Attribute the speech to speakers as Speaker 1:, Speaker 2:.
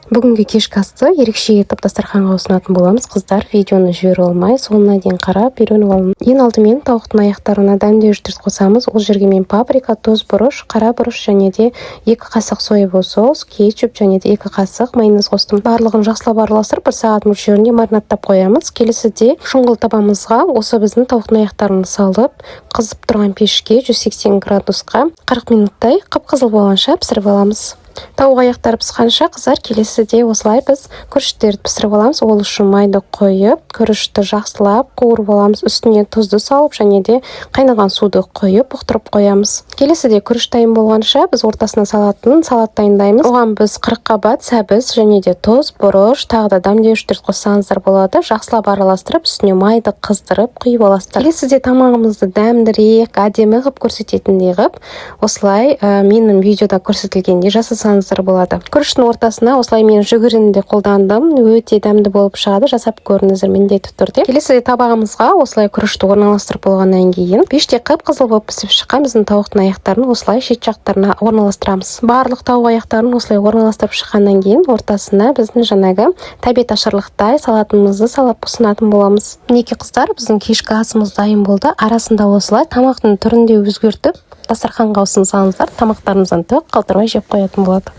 Speaker 1: Бүгінгі кешкі асты ерекше етіп дастарханға ұсынатын боламыз. Қыздар, видеоны жіберіп алмай, соңына дейін қарап, үйреніп алың. Ең алдымен тауықтың аяқтарына дәмдеуіш қосамыз. Ол жерге мен паприка, тұз, бұрыш, қара бұрыш және де 2 қасық соевый соус, кетчуп және де 2 қасық майонез қостым. Барлығын жақсылап араластырып, бір сағат мөлшерінде маринадтап қоямыз. Келесіде шұңғыл табамызға осы біздің тауықтың аяқтарын салып, қызып тұрған пешке 180 градусқа 40 минуттай қып қызыл болғанша пісіріп аламыз. Тауық аяқтары пысқанша, қыздар, келесіде осылай біз күріштерді пісіріп аламыз. Ол үшін майды құйып, күрішті жақсылап қуырып аламыз. Үстіне тұзды салып және де қайнаған суды құйып, бұқтырып қоямыз. Келесіде күріш дайын болғанша, біз ортасына салатын салат дайындаймыз. Оған біз қырыққабат, сәбіз және де тұз, бұрыш, тағы да дәмдеуіштер қоссаңыздар болады. Жақсылап араластырып, үстіне майды қыздырып құйып аласыздар. Келесіде тамағымызды дәмдірек, әдемі қылып көрсететіндей қылып, осылай менің видеода көрсетілгендей жасасаңыздар болады. Күріштің ортасына осылай мен жүгеріні де қолдандым, өте дәмді болып шығады, жасап көріңіздер міндетті түрде. Келесіде табағымызға осылай күрішті орналастырып болғаннан кейін, пеште қып қызыл болып пісіп шыққан біздің тауықтың аяқтарын осылай шет жақтарына орналастырамыз. Барлық тауық аяқтарын осылай орналастырып шыққаннан кейін, ортасына біздің жаңағы тәбет ашарлықтай салатымызды салып ұсынатын боламыз. Мінекей, қыздар, біздің кешкі асымыз дайын болды. Арасында осылай тамақтың түрін де өзгертіп, дастарханға ұсынсаңыздар, тамақтарыңыздан түк қалдырмай жеп қоятын болады.